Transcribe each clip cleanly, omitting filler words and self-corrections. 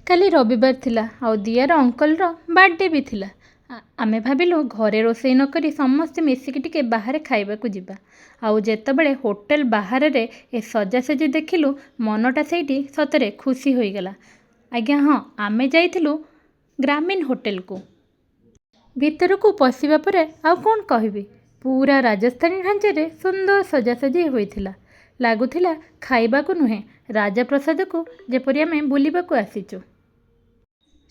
କାଲି ରବିବାର ଥିଲା ଆଉ ଦିଆର ଅଙ୍କଲର ବାର୍ଥଡେ ବି ଥିଲା। ଆମେ ଭାବିଲୁ ଘରେ ରୋଷେଇ ନକରି ସମସ୍ତେ ମିଶିକି ଟିକେ ବାହାରେ ଖାଇବାକୁ ଯିବା। ଆଉ ଯେତେବେଳେ ହୋଟେଲ ବାହାରରେ ଏ ସଜାସଜି ଦେଖିଲୁ, ମନଟା ସେଇଠି ସତରେ ଖୁସି ହୋଇଗଲା। ଆଜ୍ଞା ହଁ, ଆମେ ଯାଇଥିଲୁ ଗ୍ରାମୀଣ ହୋଟେଲକୁ। ଭିତରକୁ ପଶିବା ପରେ ଆଉ କ'ଣ କହିବି, ପୁରା ରାଜସ୍ଥାନୀ ଢାଞ୍ଚାରେ ସୁନ୍ଦର ସଜାସଜି ହୋଇଥିଲା। ଲାଗୁଥିଲା ଖାଇବାକୁ ନୁହେଁ, ରାଜପ୍ରାସାଦକୁ ଯେପରି ଆମେ ବୁଲିବାକୁ ଆସିଛୁ।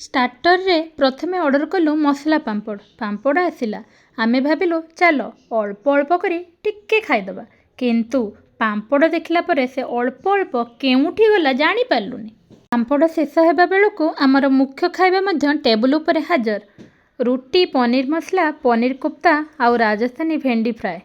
ଷ୍ଟାର୍ଟରରେ ପ୍ରଥମେ ଅର୍ଡ଼ର କଲୁ ମସଲା ପାମ୍ପଡ଼। ପାମ୍ପଡ଼ ଆସିଲା, ଆମେ ଭାବିଲୁ ଚାଲ ଅଳ୍ପ ଅଳ୍ପ କରି ଟିକେ ଖାଇଦେବା। କିନ୍ତୁ ପାମ୍ପଡ଼ ଦେଖିଲା ପରେ ସେ ଅଳ୍ପ ଅଳ୍ପ କେଉଁଠି ଗଲା ଜାଣିପାରିଲୁନି। ପାମ୍ପଡ଼ ଶେଷ ହେବା ବେଳକୁ ଆମର ମୁଖ୍ୟ ଖାଇବା ମଧ୍ୟ ଟେବୁଲ ଉପରେ ହାଜର। ରୁଟି, ପନିର ମସଲା, ପନିର କୋଫ୍ତା ଆଉ ରାଜସ୍ଥାନୀ ଭେଣ୍ଡି ଫ୍ରାଏ।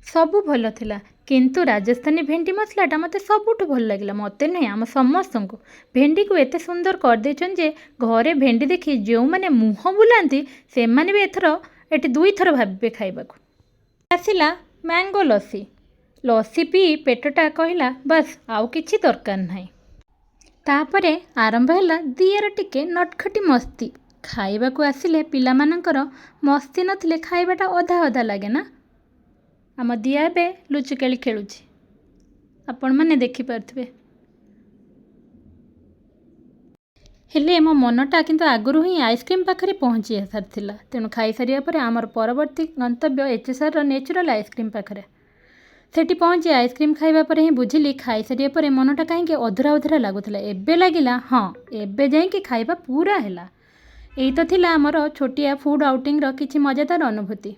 ସବୁ ଭଲ ଥିଲା, କିନ୍ତୁ ରାଜସ୍ଥାନୀ ଭେଣ୍ଡି ମସଲାଟା ମୋତେ ସବୁଠୁ ଭଲ ଲାଗିଲା। ମୋତେ ନୁହେଁ, ଆମ ସମସ୍ତଙ୍କୁ। ଭେଣ୍ଡିକୁ ଏତେ ସୁନ୍ଦର କରିଦେଇଛନ୍ତି ଯେ ଘରେ ଭେଣ୍ଡି ଦେଖି ଯେଉଁମାନେ ମୁହଁ ବୁଲାନ୍ତି, ସେମାନେ ବି ଏଥର ଏଠି ଦୁଇଥର ଭାବିବେ ଖାଇବାକୁ। ଆସିଲା ମ୍ୟାଙ୍ଗୋ ଲସି। ଲସି ପିଇ ପେଟଟା କହିଲା ବାସ୍, ଆଉ କିଛି ଦରକାର ନାହିଁ। ତାପରେ ଆରମ୍ଭ ହେଲା ଦିଆର ଟିକେ ନଟଖଟି ମସ୍ତି। ଖାଇବାକୁ ଆସିଲେ ପିଲାମାନଙ୍କର ମସ୍ତି ନଥିଲେ ଖାଇବାଟା ଅଧା ଅଧା ଲାଗେ ନା। ଆମ ଦିଆ ଏବେ ଲୁଚକାଳି ଖେଳୁଛି, ଆପଣମାନେ ଦେଖିପାରୁଥିବେ। ହେଲେ ମୋ ମନଟା କିନ୍ତୁ ଆଗରୁ ହିଁ ଆଇସ୍କ୍ରିମ୍ ପାଖରେ ପହଞ୍ଚି ସାରିଥିଲା। ତେଣୁ ଖାଇସାରିବା ପରେ ଆମର ପରବର୍ତ୍ତୀ ଗନ୍ତବ୍ୟ ଏଚ୍ଏସ୍ଆର୍ର ନ୍ୟାଚୁରାଲ୍ ଆଇସ୍କ୍ରିମ୍ ପାଖରେ। ସେଠି ପହଞ୍ଚି ଆଇସ୍କ୍ରିମ୍ ଖାଇବା ପରେ ହିଁ ବୁଝିଲି, ଖାଇସାରିବା ପରେ ମନଟା କାହିଁକି ଅଧୁରା ଅଧୁରା ଲାଗୁଥିଲା। ଏବେ ଲାଗିଲା ହଁ, ଏବେ ଯାଇକି ଖାଇବା ପୁରା ହେଲା। ଏଇ ତ ଥିଲା ଆମର ଛୋଟିଆ ଫୁଡ଼୍ ଆଉଟିଂର କିଛି ମଜାଦାର ଅନୁଭୂତି।